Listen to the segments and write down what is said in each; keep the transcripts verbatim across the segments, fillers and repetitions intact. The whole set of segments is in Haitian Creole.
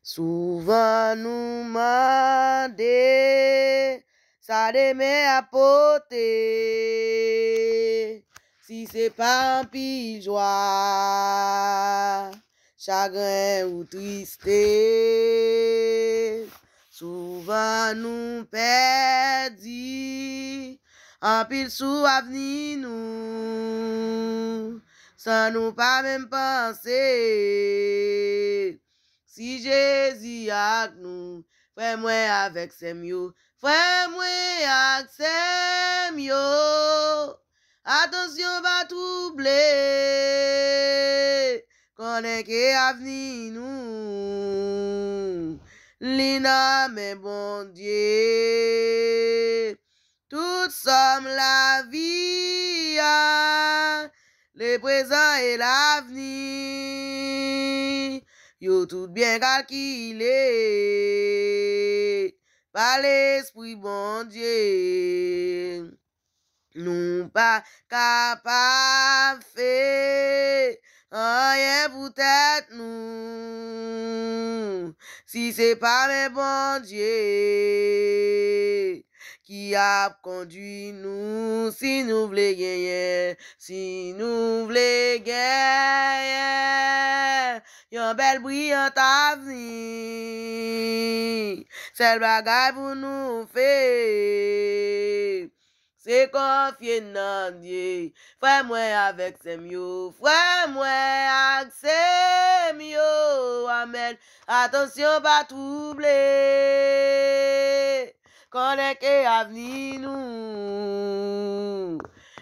Souvan nou mande sa demen ap pote, si se pa anpil jwa, chagren ou tristès. Souvan nou pèdi anpil sou avni nou, san nou pa menm panse. Si Jezi ak nou, frè mwen avèk sè m yo, frè mwen ak sè m yo, atansyon pa twouble, konnen ke avni nou, li nan men Bondye. Tout sòm lavi a, le prezan e lavni, yo tout byen kalkile pa Lespri Bondye. Nou pa kapab fè anyen pou tèt nou, si se pa men Bondye ki ap kondui nou, si nou vle genyen, si nou vle genyen yon bèl briyant avni, sèl bagay pou nou fè, se konfye nan Dye. Frè mwen avèk sè m yo, frè mwen ak sè m yo, amèn. Atansyon pa twouble, konnen ke avni nou,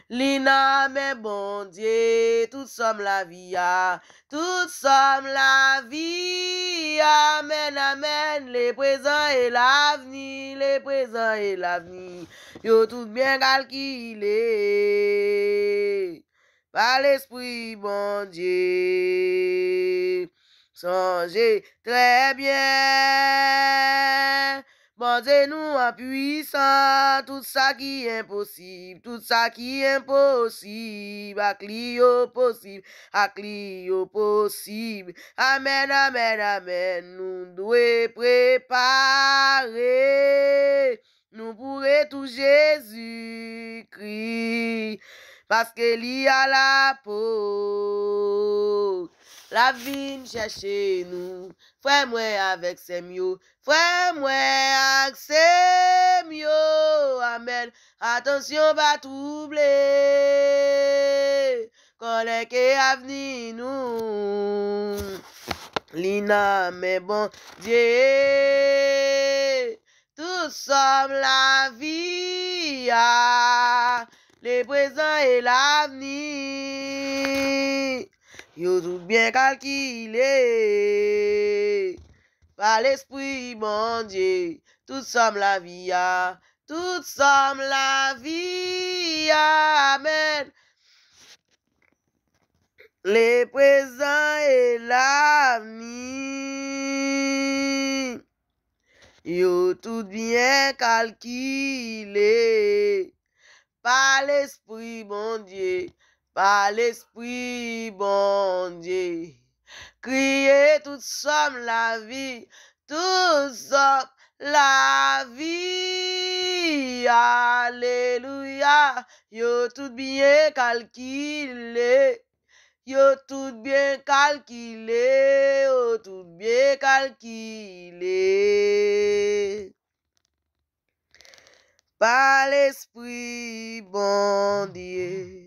li nan men Bondye. Tout sòm lavi a, tout sòm lavi a, amèn, amèn. Le prezan e lavni, le prezan e lavni, yo tout byen kalkile pa Lespri Bondye. Sonje trè byen, Bondye nou an pwisan, tout sa ki enposib, tout sa ki enposib, ak li yo posib, ak li yo posib. Amèn, amèn, amèn. Nou dwe prepare nou pou retou Jezikri, paske li alapòt. L ap vin chèche nou, frè mwen avèk sè m yo, frè mwen ak sè m yo, amèn. Atansyon pa twouble, konnen ke avni nou, li nan men Bondye. Tout sòm lavi a, le prezan e lavni, yo tout byen kalkile pa Lespri Bondye. Tout sòm lavi a, tout sòm lavi a, amèn. Le prezan e lavni, yo tout byen kalkile pa Lespri Bondye, pa Lespri Bondye. Kriye tout sòm lavi, tout sòm lavi, alelouya, yo tout byen kalkile, yo tout byen kalkile, yo tout byen kalkile pa Lespri Bondye.